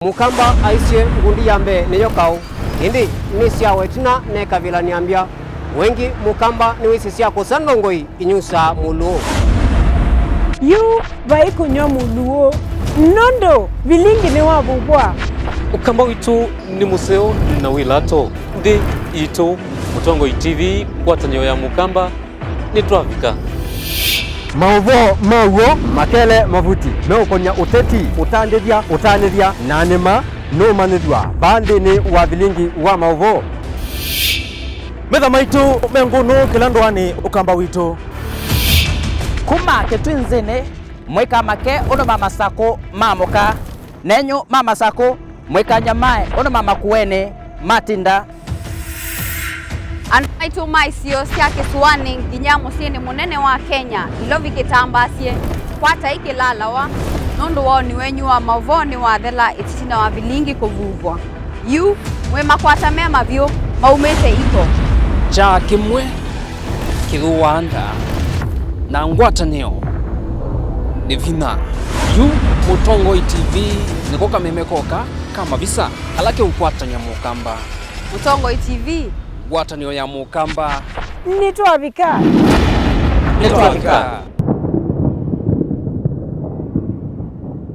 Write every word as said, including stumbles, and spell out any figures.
Mũkamba aisye ngundi ya mbee nĩyo kaũ, ĩndĩ nĩ syawa ĩtina nekavĩla nĩambya. Wengĩ Mũkamba nĩwĩsĩ sya kũsa ndongoi inyusaa Mũlũũ. Yu vai kũnyw'a Mũlũũ, nũndũ vilingi nĩwavuvwa. Ũkamba witũ nĩ mũseo na wĩ lato nthĩ yitũ. Mũtongoi T V, ngwatanĩo ya Mũkamba, nĩtwavika. Maũvoo ma w'o, makele mavuti meũkonya ũteti, ũtandĩthya, ũtanĩthya, na nĩma nũmanyĩthw'a vaa nthĩnĩ wa vilingi wa maũvoo. Metha maitũ me ngũnũ kĩla ndũanĩ Ũkamba witũ. Kuma Kĩtwinzĩnĩ, mũikamake ũndũ ma Masakũ maamũka, nenyu ma Masakũ, mũikanyamae ũndũ ma Makueni matinda. Andũ maitũ ma isio sya kĩsũanĩ nginya mũsyĩnĩ mũnene wa Kenya, Ilovi kĩtambaasye, kwatai kĩlalawa, nũndũ waoni wenyu wa maũvoo nĩwathela ĩtina wa vilingi kũvuvwa. Yu, mwĩ makwata me mavyũ, maumĩte iko. Kyaa kĩmwe kĩthũaa nda, na ngwatanĩo nĩ vinya. Yu, Mũtongoi T V nĩko kameme koka ka mavisa ala keũkwatany'a Mũkamba. Mũtongoi T V. Ngwatanĩo ya Mũkamba. Nĩtwavika. Nĩtwavika.